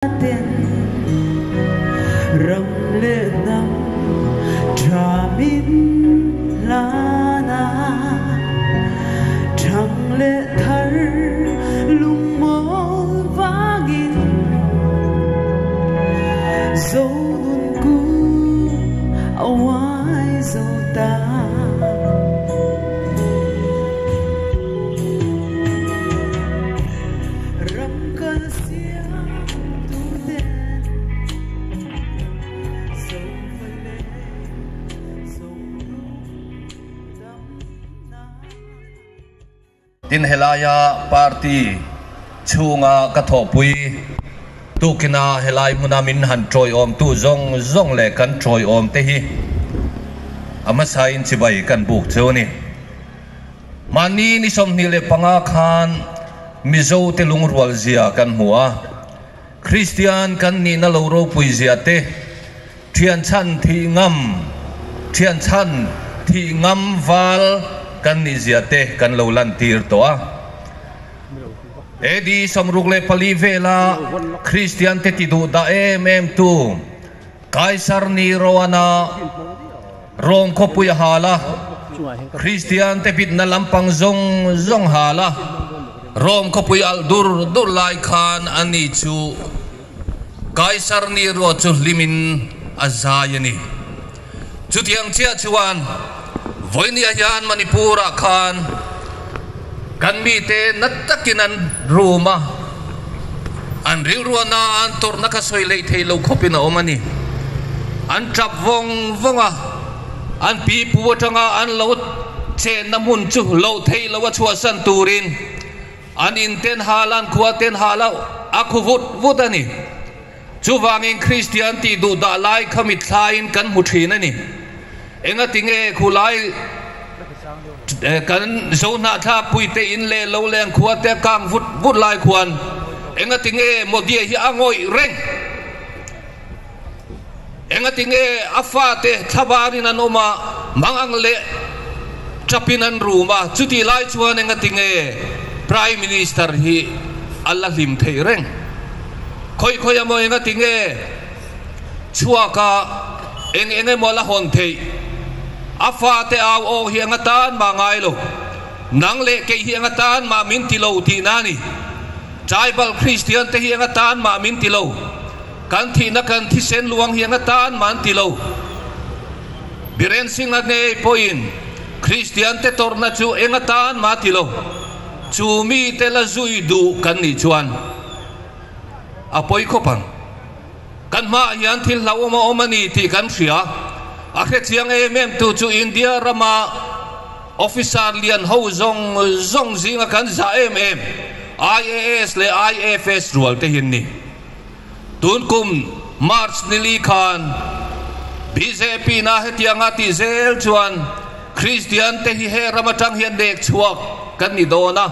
Ten ram leh hnam tha min hlan a, thang leh thar lungmawl vangin zo nun ku a uai zo ta. Ram kal siamtu ten Zofa leh Zohlum damna. Tin helaia party chhunga ka thawhpui tukina helai hmuna min han tawiawmtu zawng zawng leh kan tawiawm te hi a hmasain chibai kan buk chu a ni. Mahni ni 25 khan Mizo te lungrual zia kan hmu a, Kristian kan nihna lo ropui zia te, thian chhan thih ngam, thian chhan thih ngam val kan nih zia te kan lo lantir tawh a. AD 64 vela Kristian te ti duh dah em em tu Kaisar Nero-ana Rome khawpui a hal a, Kristian te bitna lampang zawng zawng hal a, Rome khawpui alh dur dur lai khan ani chu Kaisar Nero chu hlimin a zai a ni. Chutiang chiah chuan vawinia hian Manipur-ah khan kan mite na takin an rum a, an rilruahna an tawrhna kha sawi leh thei lo khawpin a awm a ni. An tap vawng vawng a, an pipu atanga an lo chenna hmun chu loh theih loh a chhuahsan turin an inten hal a, an khua ten hal a, a khu vut vut a ni. Chuvangin Kristian tih duh dah lai kha mitthlaiin kan hmu thin a ni. Engatinge khulai kan Zohnahthlak puite in leh lo leng khua te kang vut vut lai khuan engatinge Modi hi a ngawih reng? Engatinge a fate thlabarin an awm a, mangang leh tapin an rum a, chutih lai chuan engatinge Prime Minister hi a la hlim theih reng? Khawi khawi emaw engatinge chhuaka eng eng emaw la hawn theih? A fate au aw hi eng atan mah ngai lo, nang leh kei hi eng atan mah min ti lo tihna a ni. Tribal Christian te hi eng atan mah min ti lo. Kan thihna kan thisen luang hi eng atan mah an ti lo. Biren Singh-a ngei pawhin Kristian te tawrhna chu eng atan mah a ti lo. Chu mite la zui duh kan nih chuan a pawi khawp ang. Kan hmaah hian thil hlauhawm a awm a ni tih kan hria. A hrechiang em em tu chu India rama officer lian ho zawng zawng zinga kan zah em em IAS leh IFS rual te hi an ni. Tun kum March nili khan bjp na hetianga tih zel chuan Kristian te hi he ram atang hian nek chhuak kan ni dawn a,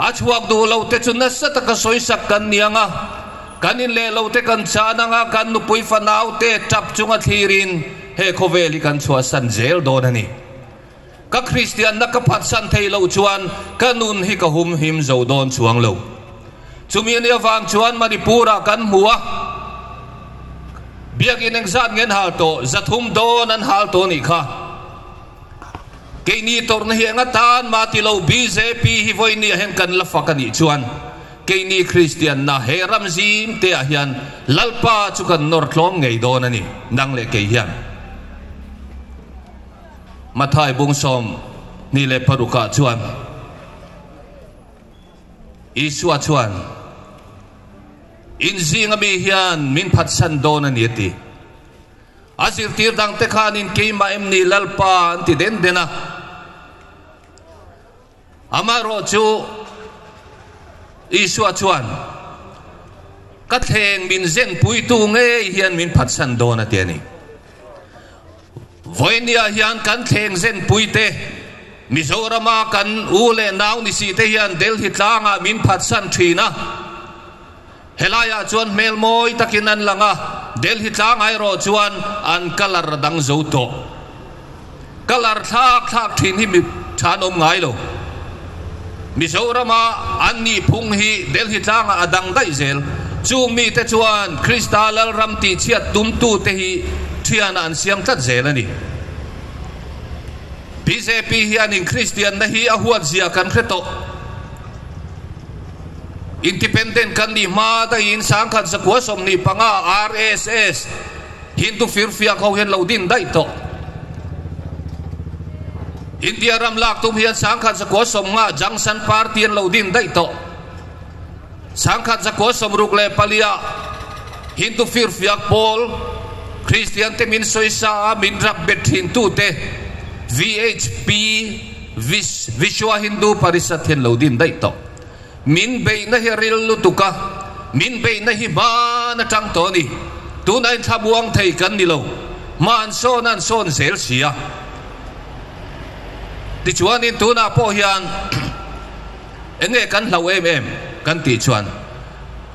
a chhuak duh lo te chu nasa taka sawisak kan ni ang a, kan in leh lo te kan chan ang a, kan nupui fanau te tap chunga thlirin he khawvel hi kan chhuahsan zel dawn a ni. Ka Kristianna ka phatsan thei loh chuan ka nun hi ka humhim zo dawn chuang lo. Chumi a nih avang chuan Manipur-ah kan hmu a, biakinn engzat nge an hal tawh? 300 dawn an hal tawh a nih kha. Keini tawrhna hi eng atan mah ti lo bjp hi vawinia hian kan la fak a nih chuan keini Kristianna he ram zim te ah hian Lalpa chu kan nawr tlawm ngei dawn a ni, nang leh kei hian. Mathai bung 26ah chuan Isua chuan, In zinga mi hian min phatsan dawn a ni a ti. A zirtir dangte khanin keimah em ni Lalpa an ti den den a. Amaherawh chu Isua chuan, Ka thleng min zenpuitu ngei hian min phatsan dawn a ti a ni. Vawinia hian kan thleng zenpuite Mizorama kan u leh nau ni si te hian Delhi tlangah min phatsan thin a. Helaiah chuan hmel mawi takin an lang a, Delhi tlang erawh chuan an colour a dang zo tawh. Colour thlak thlak thin hi mi tha an awm ngai lo. Mizorama an nihphung hi Delhi tlangah a dang daih zel. Chung mite chuan Krista Lalram tihchhiat tumtute hi thianah an siam tlat zel a ni. Bjp hianin Kristianna hi a huatzia kan hre tawh. Independent kan nih hma daihin 1925 RSS Hindu firfiak ho hian lo din daih tawh. India ram lak tum hian 1950 Junction Party an lo din daih tawh. 1964 Hindu firfiak pawl Kristian te min sawisa a min rap bet thin tute VHP Vishwa Hindu Parishad hian lo din daih tawh. Min beihna hi a ril lutuk a, min beihna hi hman atang tawh a ni. Tunah in thlamuang thei kan ni lo, hma an sawn a an sawn zel si a. Tichuanin tunah pawh hian eng nge kan hlauh em em kan tih chuan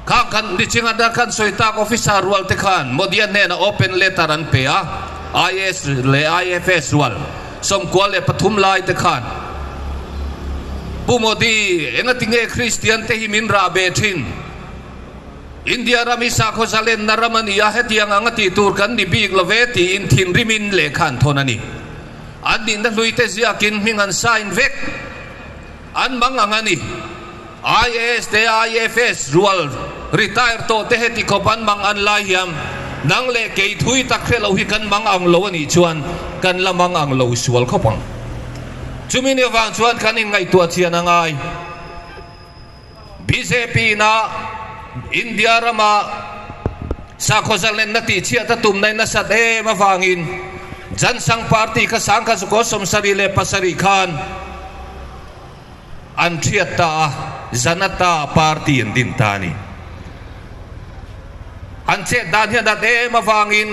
khang khan nichinga dar khan sawi tak officer rual te khan Modi-a hnenah open letter an pe a, IAS leh IFS rual 93 lai te khan Pu Modi, engati nge Kristian te hi min rah ve thin? India ram hi sakhaw zalenna ram a ni a, hetiang anga tih tur kan ni bik lo ve tiin thinrimin lehkha an thawn a ni. An nihna hlui te ziakin hming an sign vek. An mang ang a ni. IAS te IFS rual retire tawh te heti khawp an mang an lai hiam nang leh kei thui tak hre lo hi kan mang ang lo a nih chuan kan la mang ang lo sual khawp ang. Chumi ni avang chuan kan inngaihtuah chian a ngai. Bjp ina India rama sakhaw zalenna tihchhiat a tumna in a sat em avangin Jansangh Party kha 1977 khan An thiat ta a, Janata Party an din ta a ni. An chet dan hian dat em avangin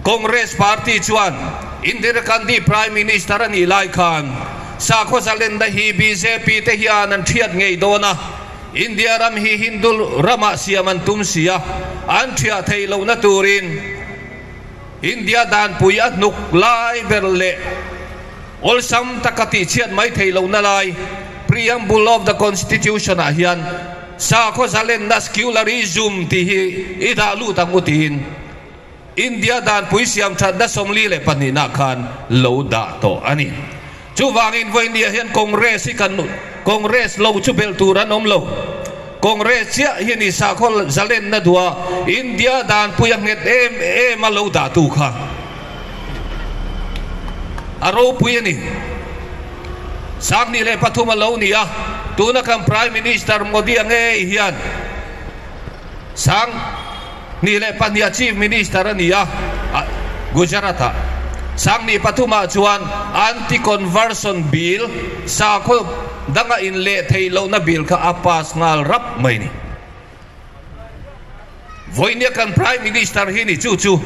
Congress Party chuan Indira Gandhi Prime Minister a nih lai khan sakhaw zalenna hi bjp te hian an thiat ngei dawn a, India ram hi Hindu ramah siam an tum si a, an thiah theih lohna turin India danpui a hnuk lai ber leh Awlsam taka tihchhiat mai thei lohna lai Preamble of the Constitution ah hian sakhaw zalenna Secularism tih hi i dah lut ang u tiin India danpui siam thatna 42 nah khan lo dah tawh a ni. Chuvangin vawinia hian Congress hi kan Congress lo chu belh tur an awm lo. Congress chiah hi a ni sakhaw zalenna duha India danpui a nghet em em a lo dah tu kha a ropui a ni. 2003 a lo ni a, tuna kan Prime Minister Modi-a ngei hian 2002 a Chief Minister a ni a, Gujarat-ah. 2003 ah chuan Anti-Conversion Bill sakhaw danga inleh theih lohna bill kha a pass nghal rap mai ni. Vawinia kan Prime Minister hi ni chu chu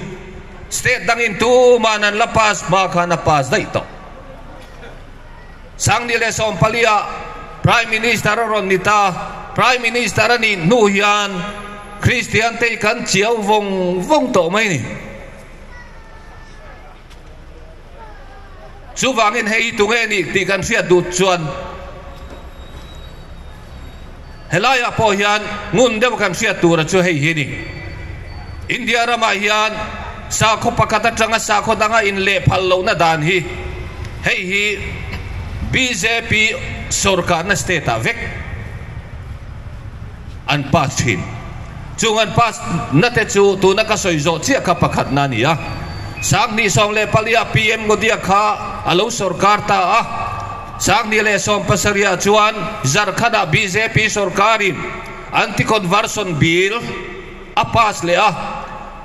state dangin tuman an la pass hma khan a pass daih tawh. 2014 ah Prime Minister a rawn ni ta. Prime Minister a nih hnu hian Kristian te hi kan chiau vawng vawng tawh mai ni. Chuvangin hei hi tunge nih tih kan hriat duh chuan helaiah pawh hian ngun deuh kan hriat tura chu hei hi ni. India ramah hian sakhaw pakhat atanga sakhaw danga inleh phal lohna dan hi hei hi bjp sorkarna state ah vek an pass thin. Chung an pass na te chu tuna ka sawi zawh chiah kha pakhatna a ni a. 2014 ah PM Modi-a kha a lo sorkar ta a. 2017 ah chuan Jharkhand ah bjp sorkarin Anti-Conversion Bill a pass leh a.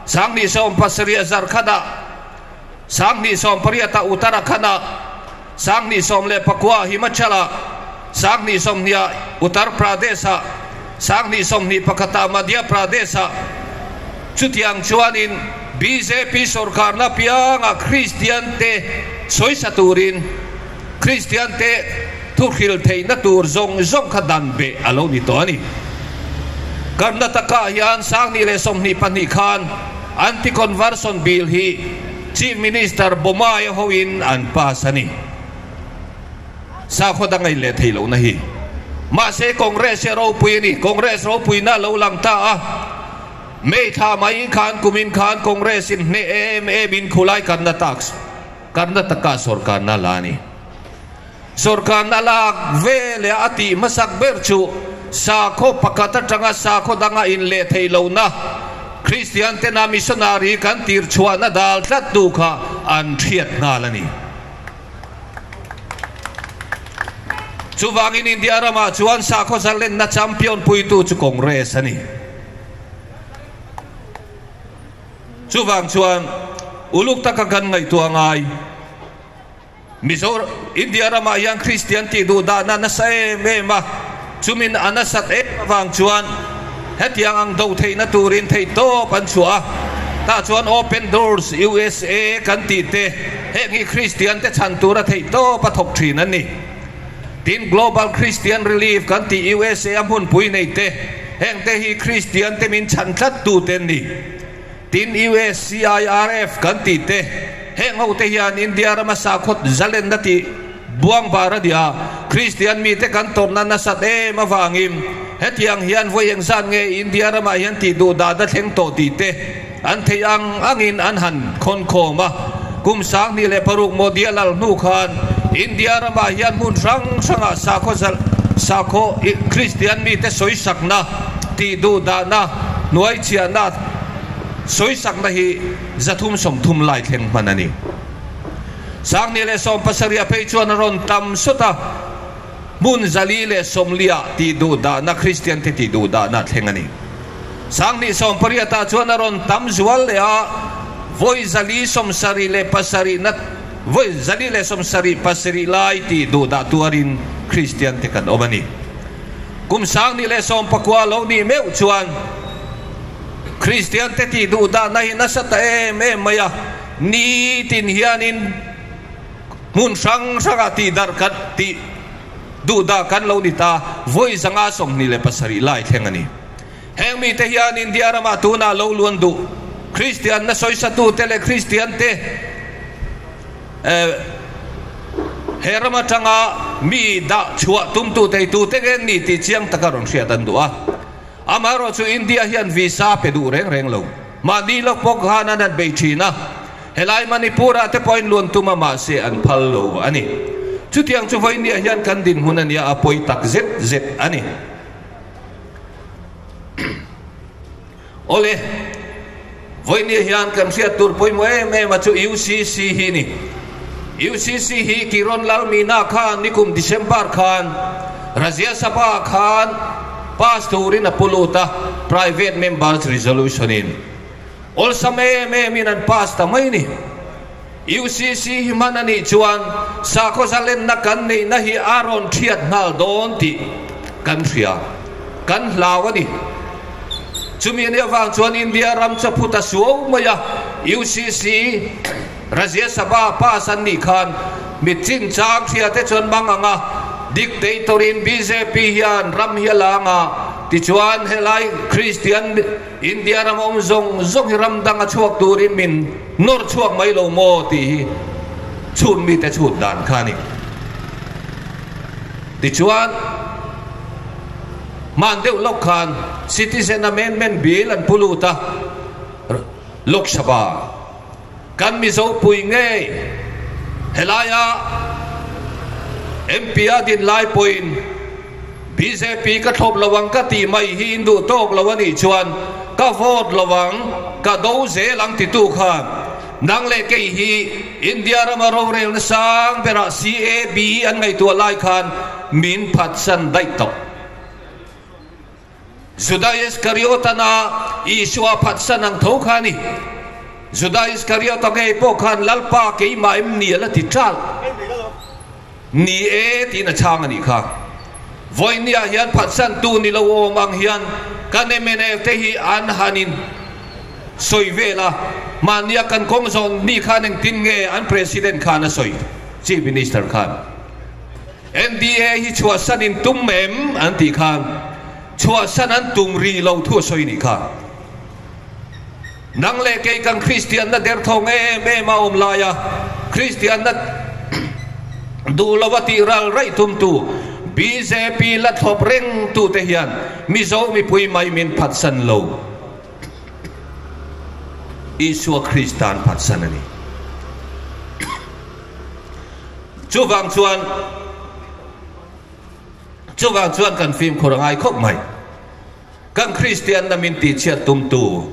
2017 ah Jharkhand ah, 2018 ah Uttarakhand ah, 2019 ah Himachal ah, 2020 ah Uttar Pradesh ah, 2021 ah Madhya Pradesh ah. Chutiang chuanin bjp sorkarna piangah Kristian te sawisa turin Kristian te thuhril theihna tur zawng zawng kha dan beh a lo ni tawh a ni. Karnataka hian 2022 khan Anti-Conversion Bill hi Chief Minister Bommai hoin an pass a ni. Sakhaw dang ei leh theih lohna hi. Mahse Congress hi a ropui a ni. Congress ropuina a lo lang ta a. May thla mai khan kumin khan Congress in hneh em em in khulai Karnataka Karnataka sorkarna la a ni. Sorkarna lak ve leh a tih hmasak ber chu sakhaw pakhat atanga sakhaw danga inleh theih lohna Kristian tena missionary kan tir chhuahna dal tlat tu kha an hriat nghal a ni. Chuvangin India ramah chuan sakhaw zalenna champion puitu chu Congress a ni. Chuvang chuan uluk taka kan ngaihtuah ngai. Mizo India ramah hian Kristian tih duh dahna nasa em em a, chumin a nasat em avang chuan hetiang ang do theihna turin theihtawp an chhuah a, tah chuan Open Doors USA kan tih te heng hi Kristian te chhan tura theihtawp a thawk thin an ni. Tin, Global Christian Relief kan tih USA a hmunpui nei te heng te hi Kristian te min chhan tlat tu te an ni. Tin, USCIRF kan tih te, heng ho te hian India rama sakhawt zalenna tih buang bar a nia. Kristian mite kan tawrhna nasat em avangin hetiang hian vawi engzat nge India ramah hian tih duh dan a thleng tawh tih te an theih ang angin an han khawnkhawm a. Kum 2006 Modi a lal hnu khan India ramah hian hmun hrang hrangah sakhaw zal sakhaw Kristian mite sawisakna tih duh dahna hnuaichhiahna Sawisakna hi 330 lai thleng hman a ni. 2017 a phei chuan a rawn tam sawt a, hmun 440 ah tih duh dahna Kristian te tih duh dahna thleng a ni. 2018 ah chuan a rawn tam zual leh a, vawi 477 na vawi 477 lai tih duh dah tuarin Kristian te kan awm a ni. Kum 2019 lo nih meuh chuan Kristian te tih duh dahna hi nasa ta em em mai a, nitin hianin hmun hrang hrangah tih darh kan tih duh dah kan lo ni ta, vawi 527 lai thleng a ni. Heng mite hian India ramah tunah lo luan duh Kristianna sawisatute leh Kristian te he ram atanga mi dah chhuah tumtute hi tute nge an ni tih chiang taka rawn hriat an duh a. Amaherawh chu India hian visa pe duh reng reng lo. Mahni lawk pawh khan an han bei thin a, helai Manipur-ah te pawhin luan tum a mahse an phal lo a ni. Chutiang chu vawinia hian kan dinhmun a nia a pawi tak zet zet a ni. Awle, vawinia hian kan hriat tur pawimawh em em a chu UCC hi ni. UCC hi Kiron Lal Meena khan nikum December khan Rajya Sabha khan pass turin a pu lut a, Private Members Resolution in. Awlsam em em in an pass ta mai ni. UCC hi hman a nih chuan sakhaw zalenna kan neihna hi a rawn thiat nghal dawn tih kan hria, kan hlau a ni. Chumi anih avang chuan India ram chaput a suau mai a, UCC Rajya Sabha pass an nih khan mi chinchang hria te chuan mang ang a, dictator in bjp hian ram hi a lang a, tichuan helai Christian India ram awm zawng zawng hi ram dang a chhuak turin min nawr chhuak mai lo maw tih hi chhun mite chhut dan kha a ni. Tichuan hman deuh lawk khan Citizen Amendment Bill an pu lut a, Lok Sabha. Kan Mizo pui ngei helaia MP a din lai pawhin bjp ka thlawp lo ang ka tih mai hi in duh tawk lo a nih chuan ka vote lo ang, ka do zel ang titu khan nang leh kei hi India rama rorelna sang berah CAB an ngaihtuah lai khan min phatsan daih tawh. Juda Iskariot-ana Isua phatsan ang tho kha a ni. Juda Iskariot-a ngei pawh khan Lalpa keimah em ni a la ti ṭal. Ni e tiin a chhang a nih kha. Vawinia hian phatsantu ni lo awm ang hian kan mnf te hi an han in sawi vel a, mahnia kan kawng zawn mi khan engtin nge an President khan a sawi, Chief Minister khan. NDA hi chhuahsan in tum em an tih khan chhuahsan an tum rih lo thu a sawi nih kha. Nang leh kei kan Kristianna derthawng em em a awm laia Kristianna duh lova tih ral raih tumtu Bjp la thlawp reng tute hian Mizo mipui mai min phatsan lo. Isua Krista an phatsan a ni. Chuvang chuan chuvang chuan kan fimkhur a ngai khawp mai. Kan Kristianna min tihchhiat tumtu.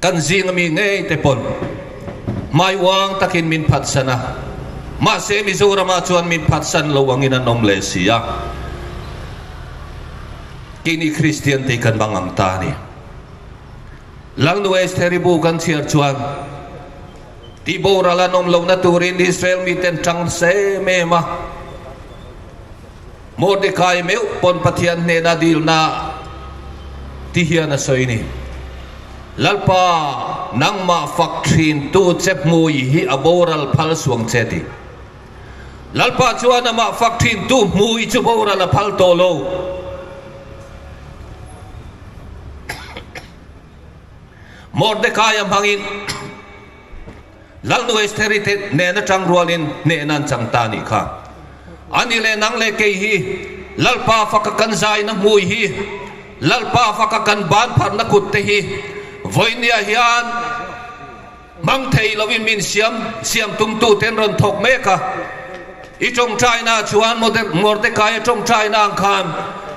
Kan zinga mi ngei te pawn hmai uang takin min phatsan a, mahse Mizoramah chuan min phatsan lo angin an awm leh si a. Keini Kristian te hi kan bang ang ta a ni. Lalnu Estheri bu kan chhiar chuan tihboral an awm lohna turin Israel miten tang se em em a. Mordekai meuh pawn Pathian hnena dilna ti hian a sawi ni, Lalpa, nangmah fak thintu che hmui hi a boral phal suang che ti. Lalpa chuan amah fak thintu hmui chu boral a phal tawh lo. Mordekai a hmangin. Lalnu Estheri te nen atang rualin hnehna an chang ta anih kha. Ani leh nang leh kei hi Lalpa faka kan zaina hmui hi, Lalpa faka kan ban pharna kut te hi vawinia hian hmang thei lovin min siam siam tumtu ten rawn thawk mek a. I tawngtaina chuan Mordekaia tawngtaina ang khan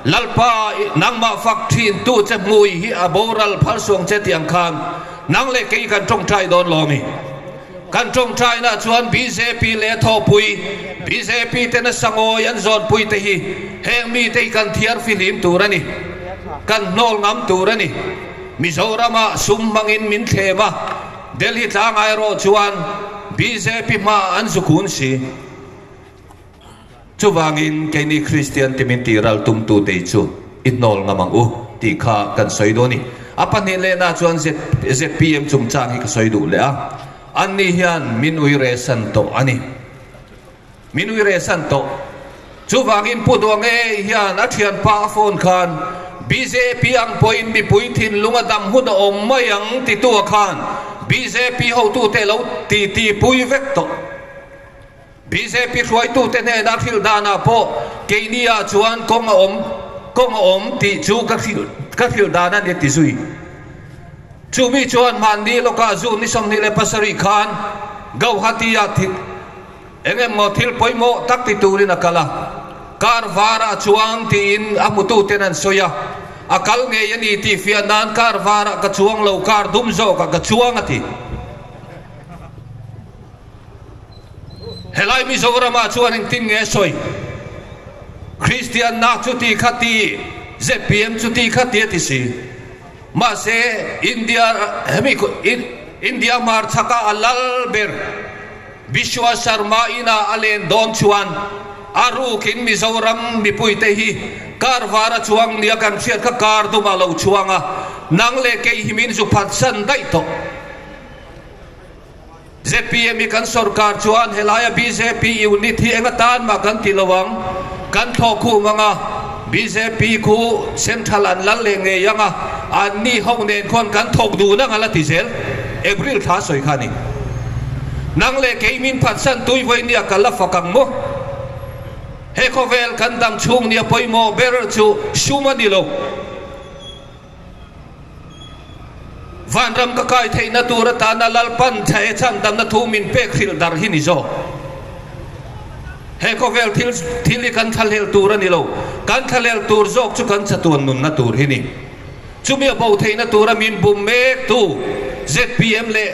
Lalpa nangmah fak thintu che hmui hi a boral phal suang che tih ang khan Nang leh kei kan tawngtai dawn lo ami? Kan tawngtaina chuan bjp leh thawhpui bjp te nasa ngawi an zawnpui te hi heng mite hi kan thiar fihlim tur a ni. Kan hnawl ngam tur a ni. Mizoramah sum hmangin min thlem a, Delhi tlangai erawh chuan bjp hmaah an zukun si. Chuvangin keini Kristian te min tihral tumtute hi chu i hnawl ngam ang u tih kha kan sawi dawn a ni. A pahnih lehna chuan ZPM chungchang hi ka sawi duh leh a, anni hian min ui rehsan tawh a ni. Min ui rehsan tawh. Chuvangin Pu Duange hian a thianpa a phone khan bjp ang pawhin mipui thinlung a dam hun a awm mai ang titu-a khan bjp hotute lo titi pui vek tawh. Bjp hruaitute hnena thil danah pawh keiniah chuan kawng a awm, kawng a awm tih chu ka hrilh, ka hrilh dan a ni a ti zui. Chumi chuan hmanni lawkah June ni 27 khan Gauhati-ah thil eng emaw thil pawimawh tak ti turin a kal a, car varah chuang tiin a hmututen an sawi a, a kal ngei a ni tih fiah nan car varah ka chuang lo, car dum zawkah ka chuang a ti. Helai Mizoramah chuan engtin nge sawi? Kristian nak chu ti kha ti, zpm chu ti kha ti a ti si. Mahse, India hemi India hmarchhaka a lal ber Bishwa Sharma ina a len dawn chuan a rukin Mizoram mipuite hi kar var a chuang nia kan hriat kha kar dumah lo chuang a, nang leh kei hi min zu phatsan daih tawh. Zpm hi kan sorkar chuan helaia bjp unit hi eng atan mah kan ti lo ang, kan thlawh khum ang a, bjp khu central an lal leh ngei ang a, anni ho nen khuan kan thawk dun ang a la ti zel, April thla sawi kha a ni. Nang leh kei min phatsan tui vawi nia ka la fak ang maw? He khawvel kan dam chhung nia pawimawh ber chu sum a ni lo. Vanram ka kai theihna tur atana Lalpan he chhandamna thu min pek hrilh dar hi ni zawk. He khawvel thil thil hi kan thlahlel tur a ni lo, kan thlahlel tur zawk chu kan chatuan nunna tur hi ni. Chumi a bo theihna tura min bum mektu zpm leh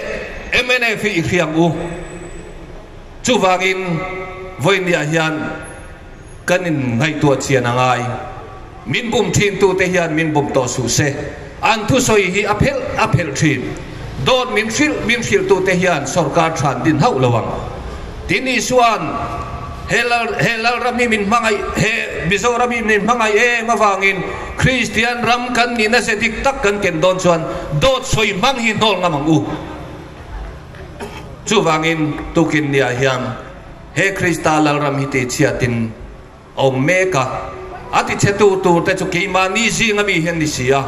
mnf hi i hriang u. Chuvangin vawinia hian kan inngaihtuah chian a ngai. Min bum thintute hian min bum tawh suh se. An thusawi hi a phelh a phelh thin. Dawt min hrilh min hrilhtute hian sorkar than din hauh lo ang. Tin Isua'n he lal he Lalram hi min hmangaih he Mizoram hi min hmangaih em avangin Kristian ram kan nihna ze dik tak kan ken dawn chuan dawt sawi hmang hi hnawl ngam ang u. Chuvangin tukin niah hian he Krista Lalram hi tihchhiatin A awm mek a, a tichhetu tur te chu keimahni zinga mi hian ni si a,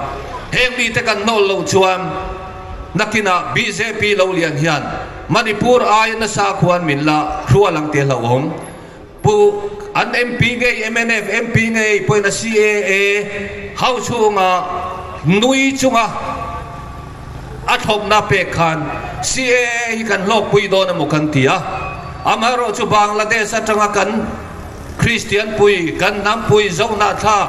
heng mite kan hnawl loh chuan nakinah bjp lo lian hian Manipur aia nasa khuan min la hrual ang tih a hlauhawm. Pu an MP ngei mnf MP ngei pawhin a CAA ho chhunga nui chunga a thlawpna pek khan CAA hi kan hlawkpui dawn emaw kan ti a. Amaherawhchu Bangladesh atanga kan Kristian pui, kan hnam pui zohnahthlak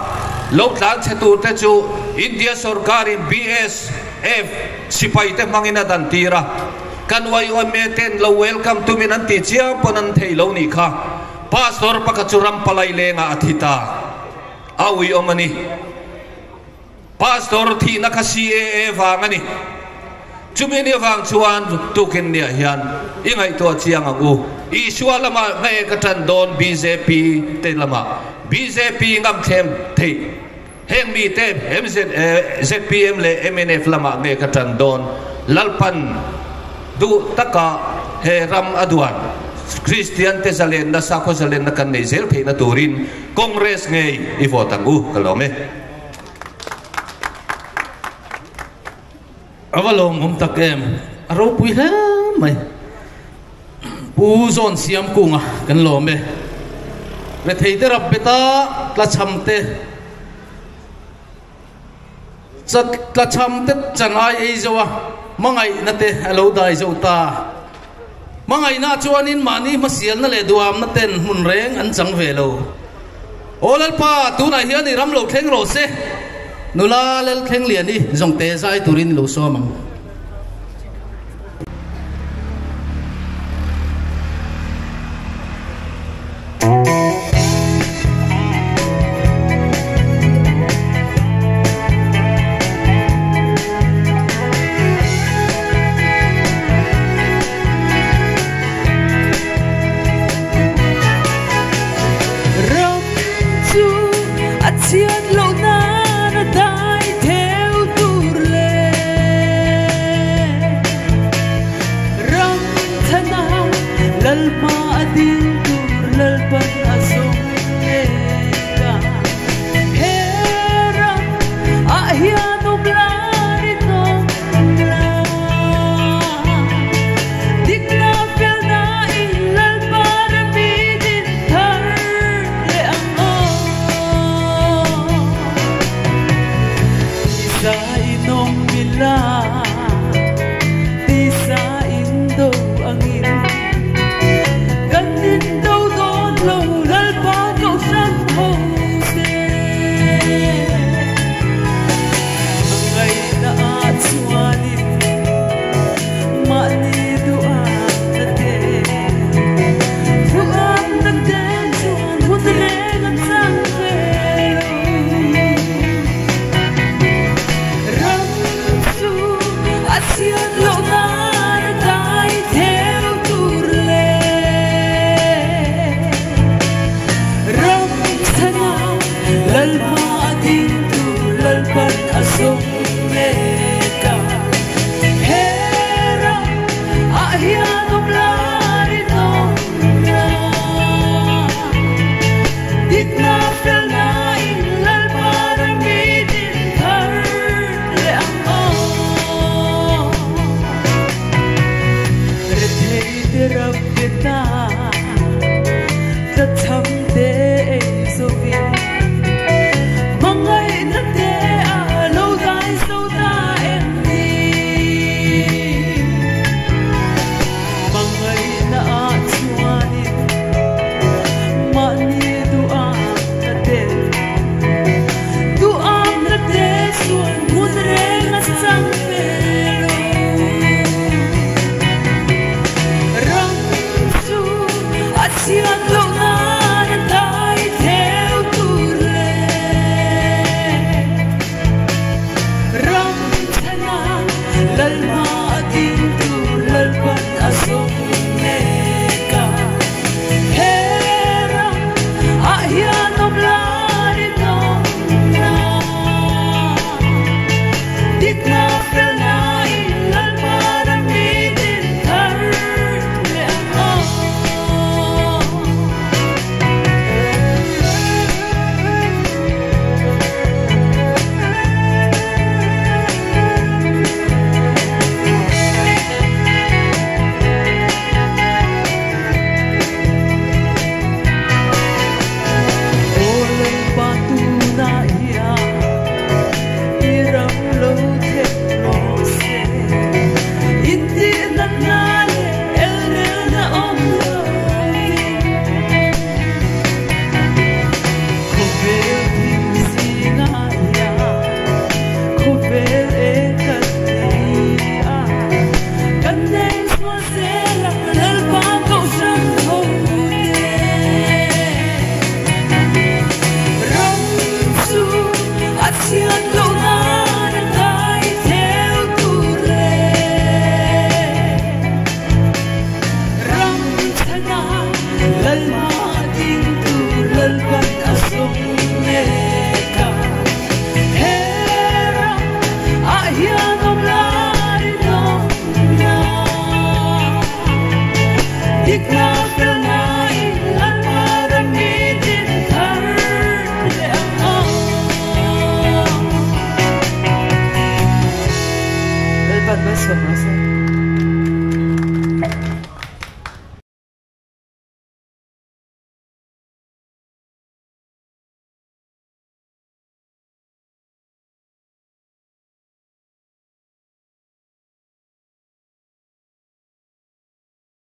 lo tlan chhe tur te chu India sorkarin BSF sipai te hmangin a dan tir a. Kan YMA ten lo welcome tumin an tih chiang pawn an thei lo nih kha. Pastor pakhat chu ram palai lengah a thi ta. A uiawm a ni. Pastor thihna kha CAA vang a ni. Chumi ni avang chuan tukin niah hian i ngaihtuah chiang ang u. Isua lamah nge ka tan dawn bjp te lamah bjp ngam thlem theih heng mite MZ zpm leh mnf lamah nge ka tan dawn Lalpan duh taka he ram a duan Kristian te zalenna sakhaw zalenna kan nei zel theihna turin Congress ngei i vote ang u ka lawm e. A va lawmawm tak em, a ropui hle mai. Pu Zawn Siam Kunga kan lawm e. Rethei te rap bet a, tlachham te tlachham te chan ai ei zo a, hmangaihna te a lo dai zo ta. Hmangaihna chuanin mahni hmasialna leh duhamna ten hmun reng an chang ve lo. Aw Lalpa, tunah hian i ram lo thleng rawh se. Nula Lalthleng Liani zawngte zai turin lo sawm ang. Ram chu a chhiat loh nan a dai theu tur le Ram thana Lalpa a ding tur Lalpan a zawng mek a He ram ah hian awm lai hnawm la Dikna felna in Lalpa rami din thar leh ang aw. Lalpan malsawm rawh se.